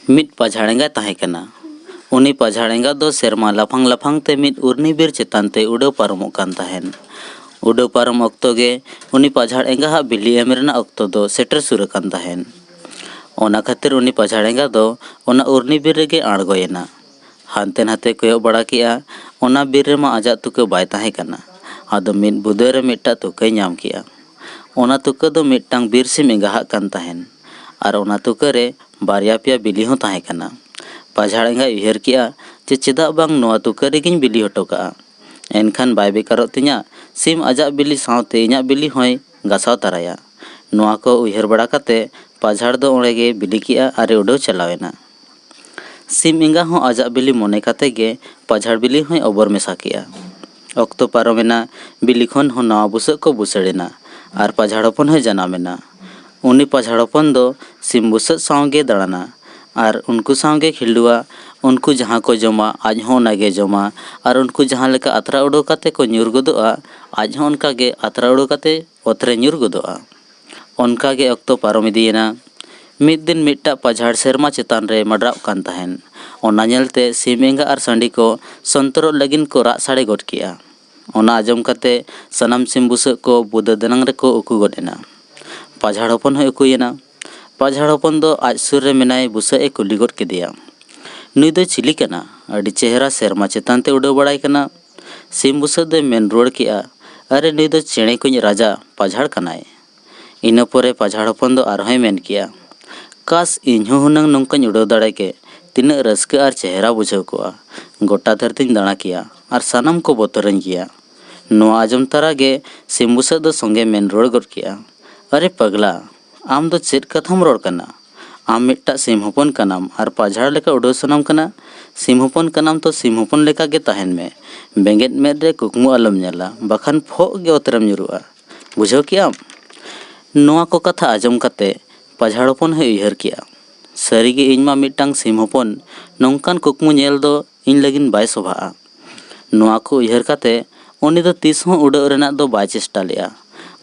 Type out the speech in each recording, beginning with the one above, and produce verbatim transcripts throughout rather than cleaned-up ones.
ᱢᱤᱫ ᱯᱟᱡᱷᱟᱲ ᱮᱸᱜᱟᱭ ᱛᱟᱦᱮᱸ ᱠᱟᱱᱟ᱾ ᱩᱱᱤ ᱯᱟᱡᱷᱟᱲ ᱮᱸᱜᱟ ᱫᱚ ᱥᱮᱨᱢᱟ ᱞᱟᱯᱷᱟᱝ ᱞᱟᱯᱷᱟᱝ ᱛᱮ ᱢᱤᱫ ᱩᱨᱱᱤ ᱵᱤᱨ ᱪᱮᱛᱟᱱ ᱛᱮ ᱩᱰᱟᱹᱣ ᱯᱟᱨᱚᱢᱚᱜ ᱠᱟᱱ ᱛᱟᱦᱮᱸᱱ᱾ ᱩᱰᱟᱹᱣ ᱯᱟᱨᱚᱢ ᱚᱠᱛᱚ ᱜᱮ ᱩᱱᱤ ᱯᱟᱡᱷᱟᱲ ᱮᱸᱜᱟ ᱦᱟᱜ ᱵᱤᱞᱤ ᱮᱢ ᱨᱮᱱᱟᱜ ᱚᱠᱛᱚ ᱫᱚ ᱥᱮᱴᱮᱨ ᱥᱩᱨ ᱟᱠᱟᱱ ᱛᱟᱦᱮᱸᱱ᱾ ᱚᱱᱟ ᱠᱷᱟᱹᱛᱤᱨ ᱩᱱᱤ ᱯᱟᱡᱷᱟᱲ ᱮᱸᱜᱟ ᱫᱚ ᱚᱱᱟ ᱩᱨᱱᱤ ᱵᱤᱨ ᱨᱮᱜᱮ ᱟᱬᱜᱚᱭᱮᱱᱟ᱾ ᱦᱟᱱᱛᱮ ᱱᱟᱛᱮ ᱠᱚᱭᱚᱜ ᱵᱟᱲᱟ ᱠᱮᱜᱼᱟ᱾ ᱚᱱᱟ ᱵᱤᱨ ᱨᱮᱢᱟ ᱟᱡᱟᱜ ᱛᱩᱠᱟᱹ ᱵᱟᱭ ᱛᱟᱦᱮᱸ ᱠᱟᱱᱟ᱾ ᱟᱫᱚ ᱢᱤᱫ ᱵᱩᱫᱟᱹ ᱨᱮ ᱢᱤᱫᱴᱟᱝ ᱛᱩᱠᱟᱹᱭ ᱧᱟᱢ ᱠᱮᱜᱼᱟ᱾ ᱚᱱᱟ ᱛᱩᱠᱟᱹ ᱫᱚ ᱢᱤᱫᱴᱟᱝ ᱵᱤᱨ ᱥᱤᱢ ᱮᱸᱜᱟ ᱦᱟᱜ ᱠᱟᱱ ᱛᱟᱦᱮᱸᱱ᱾ ᱟᱨ ᱚᱱᱟ ᱛᱩᱠᱟᱹ ᱨᱮ ᱵᱟᱨᱭᱟ ᱯᱮᱭᱟ ᱵᱤᱞᱤ ᱦᱚᱸ ᱛᱟᱦᱮᱸ ᱠᱟᱱᱟ᱾ ᱯᱟᱡᱷᱟᱲ ᱮᱸᱜᱟᱭ ᱩᱭᱦᱟᱹᱨ ᱠᱮᱜᱼᱟ ᱡᱮ ᱪᱮᱫᱟᱜ ᱵᱟᱝ ᱱᱚᱣᱟ ᱛᱩᱠᱟᱹ ᱨᱮᱜᱮᱧ ᱵᱤᱞᱤ ᱦᱚᱴᱚ ᱠᱟᱜᱼᱟ᱾ ᱮᱱᱠᱷᱟᱱ ᱵᱟᱭ ᱵᱮᱠᱟᱨᱚᱜ ᱛᱤᱧᱟ, ᱥᱤᱢ ᱟᱡᱟᱜ ᱵᱤᱞᱤ ᱥᱟᱶᱛᱮ ᱤᱧᱟᱜ ᱵᱤᱞᱤ ᱦᱚᱸᱭ ᱜᱟᱥᱟᱣ ᱛᱟᱨᱟᱭᱟ᱾ ᱱᱚᱣᱟ ᱠᱚ ᱩᱭᱦᱟᱹᱨ ᱵᱟᱲᱟ ᱠᱟᱛᱮ ᱯᱟᱡᱷᱟᱲ ᱫᱚ ᱚᱸᱰᱮ ᱜᱮ ᱵᱤᱞᱤ ᱠᱮᱜᱼᱟ ᱟᱨ ᱮ ᱩᱰᱟᱹᱣ ᱪᱟᱞᱟᱣ ᱮᱱᱟ᱾ ᱥᱤᱢ ᱮᱸᱜᱟ ᱦᱚᱸ ᱟᱡᱟᱜ ᱵᱤᱞᱤ ᱢᱚᱱᱮ ᱠᱟᱛᱮ ᱜᱮ ᱯᱟᱡᱷᱟᱲ ᱵᱤᱞᱤ ᱦᱚᱸᱭ ᱚᱵᱚᱨ ᱢᱮᱥᱟ ᱠᱮᱜᱼᱟ᱾ ᱚᱠᱛᱚ ᱯᱟᱨᱚᱢᱮᱱᱟ, ᱵᱤᱞᱤ ᱠᱷᱚᱱ ᱦᱚᱸ ᱱᱟᱣᱟ ᱵᱩᱥᱟᱹᱜ ᱠᱚ ᱵᱩᱥᱟᱹᱲ ᱮᱱᱟ ᱟᱨ ᱯᱟᱡᱷᱟᱲ ᱦᱚᱯᱚᱱ ᱦᱚᱸᱭ ᱡᱟᱱᱟᱢ ᱮᱱᱟ᱾ ᱩᱱᱤ ᱯᱟᱡᱷᱟᱲ ᱦᱚᱯᱚᱱ ᱫᱚ ᱥᱤᱢ ᱵᱩᱥᱟᱹᱜ ᱥᱟᱶ ᱜᱮ ᱫᱟᱬᱟᱱᱟ ᱟᱨ ᱩᱱᱠᱩ ᱥᱟᱶ ᱜᱮ ᱠᱷᱤᱞᱰᱩᱣᱟ᱾ ᱩᱱᱠᱩ ᱡᱟᱦᱟᱸ ᱠᱚ ᱡᱚᱢᱟ, ᱟᱡ ᱦᱚᱸ ᱚᱱᱟ ᱜᱮ ᱡᱚᱢᱟ ᱟᱨ ᱩᱱᱠᱩ ᱡᱟᱦᱟᱸ ᱞᱮᱠᱟ ᱟᱛᱨᱟ ᱩᱰᱟᱹᱣ ᱠᱟᱛᱮ ᱠᱚ ᱧᱩᱨ ᱜᱚᱫᱚᱜᱼᱟ, ᱟᱡ ᱦᱚᱸ ᱚᱱᱠᱟ ᱜᱮ ᱟᱛᱨᱟ ᱩᱰᱟᱹᱣ ᱠᱟᱛᱮ ᱚᱛ ᱨᱮ ᱧᱩᱨ ᱜᱚᱫᱚᱜᱼᱟ᱾ ᱚᱱᱠᱟ ᱜᱮ ᱚᱠᱛᱚ ᱯᱟᱨᱚᱢ ᱤᱫᱤᱭᱮᱱᱟ᱾ ᱢᱤᱫ ᱫᱤᱱ ᱢᱤᱫᱴᱟᱜ ᱯᱟᱡᱷᱟᱲ ᱥᱮᱨᱢᱟ ᱪᱮᱛᱟᱱ ᱨᱮ ᱢᱟᱰᱨᱟᱜ ᱠᱟᱱ ᱛᱟᱦᱮᱸᱱ᱾ ᱚᱱᱟ ᱧᱮᱞᱛᱮ ᱥᱤᱢ ᱮᱸᱜᱟ ᱟᱨ ᱥᱟᱺᱰᱤ ᱠᱚ ᱥᱚᱱᱛᱚᱨᱚᱜ ᱞᱟᱹᱜᱤᱫ ᱠᱚ ᱨᱟᱜ ᱥᱟᱰᱮ ᱜᱚᱫ ᱠᱮᱜᱼᱟ᱾ ᱚᱱᱟ ᱟᱸᱡᱚᱢ ᱠᱟᱛᱮ ᱥᱟᱱᱟᱢ ᱥᱤᱢ ᱵᱩᱥᱟᱹᱜ ᱠᱚ ᱵᱩᱫᱟᱹ ᱫᱟᱱᱟᱝ ᱨᱮᱠᱚ ᱩᱠᱩ ᱜᱚᱫ ᱮᱱᱟ᱾ ᱯᱟᱡᱷᱟᱲ ᱦᱚᱯᱚᱱ ᱦᱚᱸᱭ ᱩᱠᱩᱭᱮᱱᱟ᱾ ᱯᱟᱡᱷᱟᱲ ᱦᱚᱯᱚᱱ ᱫᱚ ᱟᱡ ᱥᱩᱨ ᱨᱮ ᱢᱮᱱᱟᱭ ᱵᱩᱥᱟᱹᱜ ᱮ ᱠᱩᱞᱤ ᱜᱚᱫ ᱠᱮᱫᱮᱭᱟ, "ᱱᱩᱭ ᱫᱚ ᱪᱤᱞᱤ ᱠᱟᱱᱟ? ᱟᱹᱰᱤ ᱪᱮᱦᱨᱟ ᱥᱮᱨᱢᱟ ᱪᱮᱛᱟᱱ ᱛᱮ ᱩᱰᱟᱹᱣ ᱵᱟᱲᱟᱭ ᱠᱟᱱᱟ?" ᱥᱤᱢ ᱵᱩᱥᱟᱹᱜ ᱫᱚᱭ ᱢᱮᱱ ᱨᱩᱣᱟᱹᱲ ᱠᱮᱜᱼᱟ, "ᱟᱨᱮ, ᱱᱩᱭ ᱫᱚ ᱪᱮᱬᱮ ᱠᱚᱧ ᱨᱟᱡᱟ ᱯᱟᱡᱷᱟᱲ ᱠᱟᱱᱟᱭ᱾" ᱤᱱᱟᱹ ᱯᱚᱨᱮ ᱯᱟᱡᱷᱟᱲ ᱦᱚᱯᱚᱱ ᱫᱚ ᱟᱨᱦᱚᱸᱭ ᱢᱮᱱ ᱠᱮᱜᱼᱟ, "ᱠᱟᱥ, ᱤᱧ ᱦᱚᱸ ᱦᱩᱱᱟᱹᱝ ᱱᱚᱝᱠᱟᱧ ᱩᱰᱟᱹᱣ ᱫᱟᱲᱮ ᱠᱮ, ᱛᱤᱱᱟᱹᱜ ᱨᱟᱹᱥᱠᱟᱹ ᱟᱨ ᱪᱮᱦᱨᱟ ᱵᱩᱡᱷᱟᱹᱣ ᱠᱚᱜᱼᱟ᱾ ᱜᱚᱴᱟ ᱫᱷᱟᱹᱨᱛᱤᱧ ᱫᱟᱬᱟ ᱠᱮᱭᱟ ᱟᱨ ᱥᱟᱱᱟᱢ ᱠᱚ ᱵᱚᱛᱚᱨᱟᱹᱧ ᱜᱮᱭᱟ᱾" ᱱᱚᱣᱟ ᱟᱸᱡᱚᱢ ᱛᱟᱨᱟ ᱜᱮ ᱥᱤᱢ ᱵᱩᱥᱟᱹᱜ ᱫᱚ ᱥᱚᱸᱜᱮ ᱢᱮᱱ ᱨᱩᱣᱟᱹᱲ ᱜᱚᱫ ᱠᱮᱜᱼᱟ, "ᱟᱨᱮ ᱯᱟᱜᱽᱞᱟ, ᱟᱢ ᱫᱚ ᱪᱮᱫ ᱠᱟᱛᱷᱟᱢ ᱨᱚᱲ ᱠᱟᱱᱟ? ᱟᱢ ᱢᱤᱫᱴᱟᱜ ᱥᱤᱢ ᱦᱚᱯᱚᱱ ᱠᱟᱱᱟᱢ ᱟᱨ ᱯᱟᱡᱷᱟᱲ ᱞᱮᱠᱟ ᱩᱰᱟᱹᱣ ᱥᱟᱱᱟᱢ ᱠᱟᱱᱟ? ᱥᱤᱢ ᱦᱚᱯᱚᱱ ᱠᱟᱱᱟᱢ ᱛᱚ ᱥᱤᱢ ᱦᱚᱯᱚᱱ ᱞᱮᱠᱟ ᱜᱮ ᱛᱟᱦᱮᱱ ᱢᱮ᱾ ᱵᱮᱸᱜᱮᱫ ᱢᱮᱫ ᱨᱮ ᱠᱩᱠᱢᱩ ᱟᱞᱚᱢ ᱧᱮᱞᱟ, ᱵᱟᱠᱷᱟᱱ ᱯᱷᱚᱜ ᱜᱮ ᱚᱛ ᱨᱮᱢ ᱧᱩᱨᱩᱜᱼᱟ᱾ ᱵᱩᱡᱷᱟᱹᱣ ᱠᱮᱜᱼᱟᱢ?" ᱱᱚᱣᱟ ᱠᱚ ᱠᱟᱛᱷᱟ ᱟᱸᱡᱚᱢ ᱠᱟᱛᱮ ᱯᱟᱡᱷᱟᱲ ᱦᱚᱯᱚᱱ ᱦᱚᱸᱭ ᱩᱭᱦᱟᱹᱨ ᱠᱮᱜᱼᱟ, "ᱥᱟᱹᱨᱤᱜᱮ ᱤᱧ ᱢᱟ ᱢᱤᱫᱴᱟᱝ ᱥᱤᱢ ᱦᱚᱯᱚᱱ, ᱱᱚᱝᱠᱟᱱ ᱠᱩᱠᱢᱩ ᱧᱮᱞ ᱫᱚ ᱤᱧ ᱞᱟᱹᱜᱤᱫ ᱵᱟᱭ ᱥᱚᱵᱷᱟᱜᱼᱟ᱾" ᱱᱚᱣᱟ ᱠᱚ ᱩᱭᱦᱟᱹᱨ ᱠᱟᱛᱮ ᱩᱱᱤ ᱫᱚ ᱛᱤᱥ ᱦᱚᱸ ᱩᱰᱟᱹᱜ ᱨᱮᱱᱟᱜ ᱫᱚ ᱵᱟᱭ ᱪᱮᱥᱴᱟ ᱞᱮᱜᱼᱟ᱾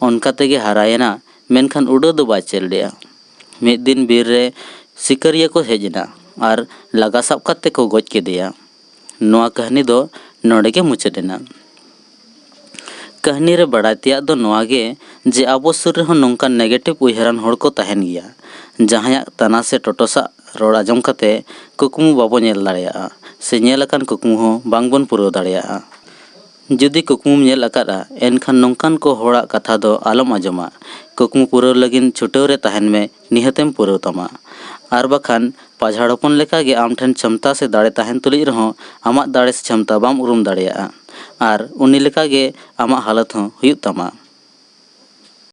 ᱚᱱᱠᱟ ᱛᱮᱜᱮ ᱦᱟᱨᱟᱭᱮᱱᱟ, ᱢᱮᱱᱠᱷᱟᱱ ᱩᱰᱟᱹᱣ ᱫᱚ ᱵᱟᱭ ᱪᱮᱫ ᱞᱮᱜᱼᱟ᱾ ᱢᱤᱫ ᱫᱤᱱ ᱵᱤᱨ ᱨᱮ ᱥᱤᱠᱟᱹᱨᱤᱭᱟᱹ ᱠᱚ ᱦᱮᱡ ᱮᱱᱟ ᱟᱨ ᱞᱟᱜᱟ ᱥᱟᱵ ᱠᱟᱛᱮ ᱠᱚ ᱜᱚᱡ ᱠᱮᱫᱮᱭᱟ᱾ ᱱᱚᱣᱟ ᱠᱟᱹᱦᱱᱤ ᱫᱚ ᱱᱚᱰᱮ ᱜᱮ ᱢᱩᱪᱟᱹᱫ ᱮᱱᱟ᱾ ᱠᱟᱹᱦᱱᱤ ᱨᱮ ᱵᱟᱲᱟᱭ ᱛᱮᱭᱟᱜ ᱫᱚ ᱱᱚᱣᱟ ᱜᱮ ᱡᱮ ᱟᱵᱚ ᱥᱩᱨ ᱨᱮᱦᱚᱸ ᱱᱚᱝᱠᱟᱱ negative ᱩᱭᱦᱟᱹᱨᱟᱱ ᱦᱚᱲ ᱠᱚ ᱛᱟᱦᱮᱱ ᱜᱮᱭᱟ, ᱡᱟᱦᱟᱸᱭᱟᱜ ᱛᱟᱱᱟ ᱥᱮ ᱴᱚᱴᱚᱥᱟᱜ ᱨᱚᱲ ᱟᱸᱡᱚᱢ ᱠᱟᱛᱮ ᱠᱩᱠᱢᱩ ᱵᱟᱵᱚ ᱧᱮᱞ ᱫᱟᱲᱮᱭᱟᱜᱼᱟ ᱥᱮ ᱧᱮᱞ ᱟᱠᱟᱱ ᱠᱩᱠᱢᱩ ᱦᱚᱸ ᱵᱟᱝᱵᱚᱱ ᱯᱩᱨᱟᱹᱣ ᱫᱟᱲᱮᱭᱟᱜᱼᱟ᱾ ᱡᱩᱫᱤ ᱠᱩᱠᱢᱩᱢ ᱧᱮᱞ ᱟᱠᱟᱫᱼᱟ, ᱮᱱᱠᱷᱟᱱ ᱱᱚᱝᱠᱟᱱ ᱠᱚ ᱦᱚᱲᱟᱜ ᱠᱟᱛᱷᱟ ᱫᱚ ᱟᱞᱚᱢ ᱟᱸᱡᱚᱢᱟ᱾ ᱠᱩᱠᱢᱩ ᱯᱩᱨᱟᱹᱣ ᱞᱟᱹᱜᱤᱫ ᱪᱷᱩᱴᱟᱹᱣ ᱨᱮ ᱛᱟᱦᱮᱱ ᱢᱮ, ᱱᱤᱦᱟᱹᱛᱮᱢ ᱯᱩᱨᱟᱹᱣ ᱛᱟᱢᱟ᱾ ᱟᱨ ᱵᱟᱠᱷᱟᱱ ᱯᱟᱡᱷᱟᱲ ᱦᱚᱯᱚᱱ ᱞᱮᱠᱟᱜᱮ ᱟᱢ ᱴᱷᱮᱱ ᱪᱷᱚᱢᱛᱟ ᱥᱮ ᱫᱟᱲᱮ ᱛᱟᱦᱮᱱ ᱛᱩᱞᱩᱡ ᱨᱮᱦᱚᱸ ᱟᱢᱟᱜ ᱫᱟᱲᱮ ᱥᱮ ᱪᱷᱚᱢᱛᱟ ᱵᱟᱢ ᱩᱨᱩᱢ ᱫᱟᱲᱮᱭᱟᱜᱼᱟ᱾ ᱟᱨ ᱩᱱᱤ ᱞᱮᱠᱟᱜᱮ ᱟᱢᱟᱜ ᱦᱟᱞᱚᱛ ᱦᱚᱸ ᱦᱩᱭᱩᱜ ᱛᱟᱢᱟ᱾